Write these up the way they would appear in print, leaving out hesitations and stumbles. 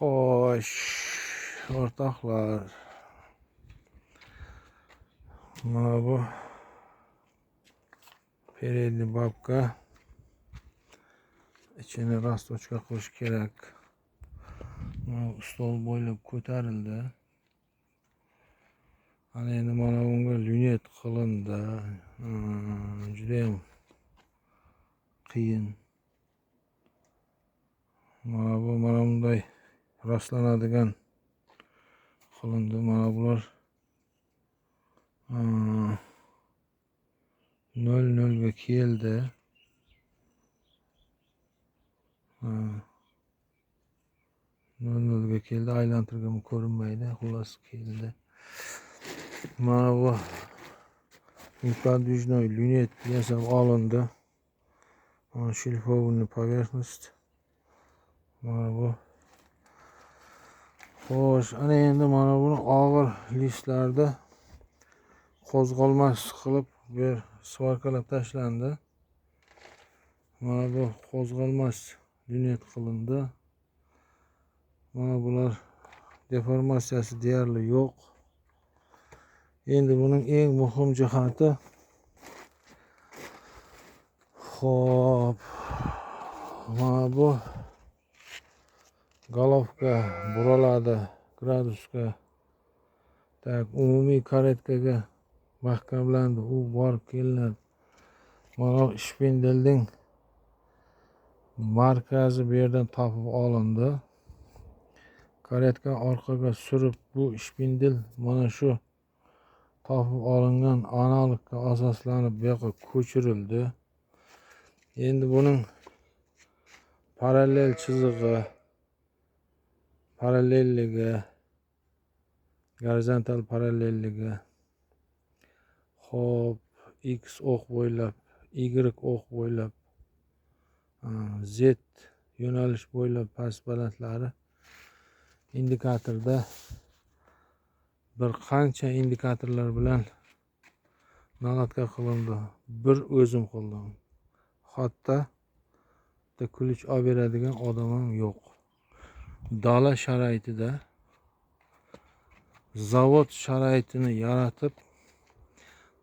Xo'sh, o'rtoqlar. Mana bu передний бабка ichini расточка qilish kerak. Mana stol bo'ylab ko'tarildi. Ana endi mana bunga люнет qilindi. Judayam qiyin. Mana bu mana bunday rostlanadigan qilindi. Mana bular 0,0 ga keldi. 0,0 ga keldi. Aylantirgan ko'rinmaydi. Xullas keldi. Mana bu неподвижной люнет yasab olindi. Mana шлифованный поверхность. Mana bu. Xo'sh, ana endi mana buni og'ir listlarda qo'zg'almas qilib bu yer svarkalab tashlandi. Mana bu qo'zg'almas люнет qilindi. Mana bular deformatsiyasi deyarli yo'q. Endi buning eng muhim jihati, xo'p, mana bu golovka buraladi gradusga. Так, umumiy karetkaga mahkamlandi. U borib kelinadi. Mana shpindelning markazi bu yerdan topib olindi. Karetka orqaga surib, bu shpindel mana shu topib olingan analogga asoslanib bu yoqqa ko'chirildi. Endi buning parallel chizig'i, parallelligi, gorizontal parallelligi, xo'p, x o'q bo'ylab, y o'q bo'ylab, z yo'nalish bo'ylab past balandlari indikatorda bir qancha indikatorlar bilan naladka qilindi. Bir o'zim qildim. Hatto bitta ключ olib beradigan odam ham yo'q. Dala sharoitida zavod sharoitini yaratib,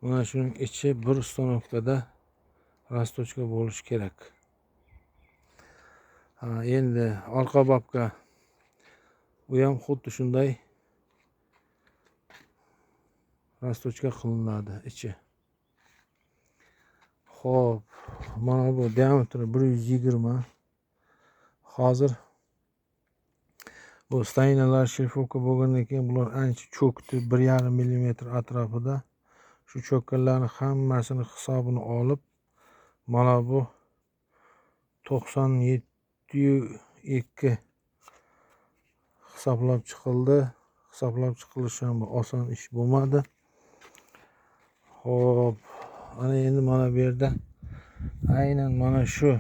mana shuning ichi bir установка da расточка bo'lishi kerak. Ha, endi orqa бабка, u ham xuddi shunday расточка qilinadi ichi. Xo'p, mana bu diametri 120. Hozir bu staninalar шлифовка bo'lgandan keyin bular ancha cho'kdi, 1,5 millimetr atrofida. Shu cho'kkanlarni hammasini hisobini olib, mana bu 97,2 hisoblab chiqildi. Hisoblab chiqilishi ham oson ish bo'lmadi. Xo'p, ana endi mana bu yerda aynan mana shu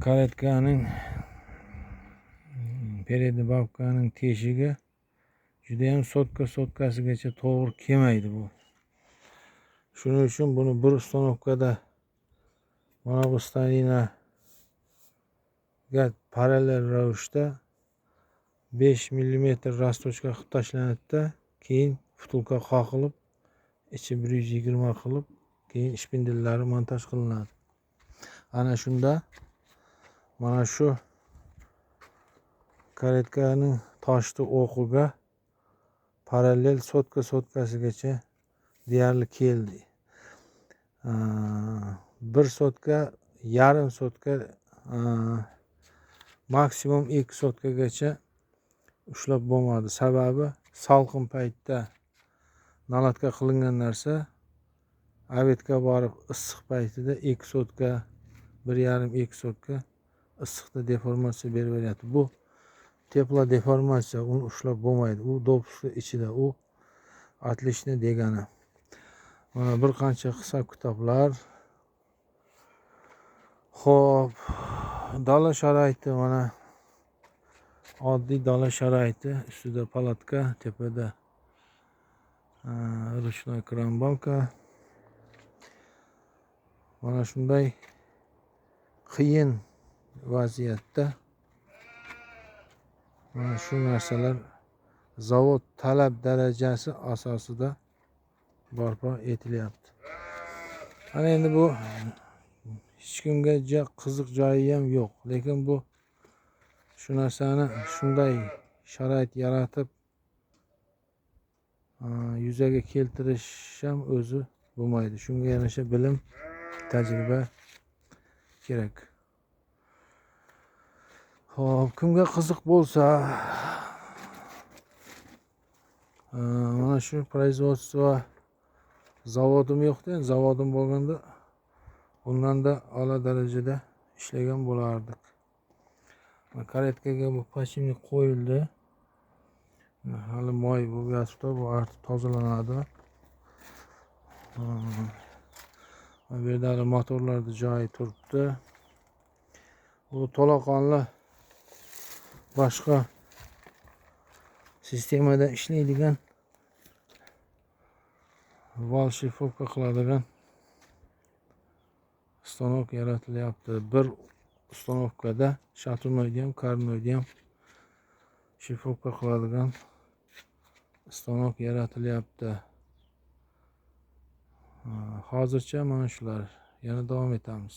karetkaning передний бабка ning teshigi judayam sotka sotkasigacha to'g'ri kelmaydi bu. Shuning uchun buni bir установка da mana bu staninaga parallel ravishda 5 millimetr расточка qilib tashlanadi-da, keyin втулка qoqilib, ichi 120 qilib, keyin shpindellari montaj qilinadi. Ana shunda mana shu karetkaning toshli o'qiga parallel sotka sotkasigacha deyarli keldi. Bir sotka, yarim sotka, maksimum 2 sotkagacha ushlab bo'lmadi. Sababi salqin paytda naladka qilingan narsa обед ga borib issiq paytida 2 sotka, 1,5, 2 sotka issiqda deformatsiya berib beryapti. Bu теплодеформация, uni ushlab bo'lmaydi. U допуск ni ichida, u отлично degani. Mana bir qancha hisob kitoblar. Xo'p, dala sharoiti, mana oddiy dala sharoiti, ustida palatka, tepada ручной кран-балка. Mana shunday qiyin vaziyatda Mana shu narsalar zavod talab darajasi asosida barpo etilyapti. Ana endi bu hech kimga ja qiziq joyi ham yo'q, lekin bu shu narsani shunday sharoit yaratib yuzaga keltirish ham o'zi bo'lmaydi. Shunga yarasha bilim, tajriba kerak. Xo'p, kimga qiziq bo'lsa, mana shu производство zavodim yo'qda, endi zavodim bo'lganda bundanda a'lo darajada ishlagan bo'lardik. Karetkaga bu подшипник qo'yildi. Hali moy bo'lib yotibdi, bu artib tozalanadi. Bu yerda hali motorlarni joyi turibdi. Bu to'laqonli boshqa sistemada ishlaydigan, val шлифовка qiladigan stanok yaratilyapti. Bir установка da шатуной ni ham, карной ni ham шлифовка qiladigan stanok yaratilyapti. Hozircha mana shular. Yana davom etamiz.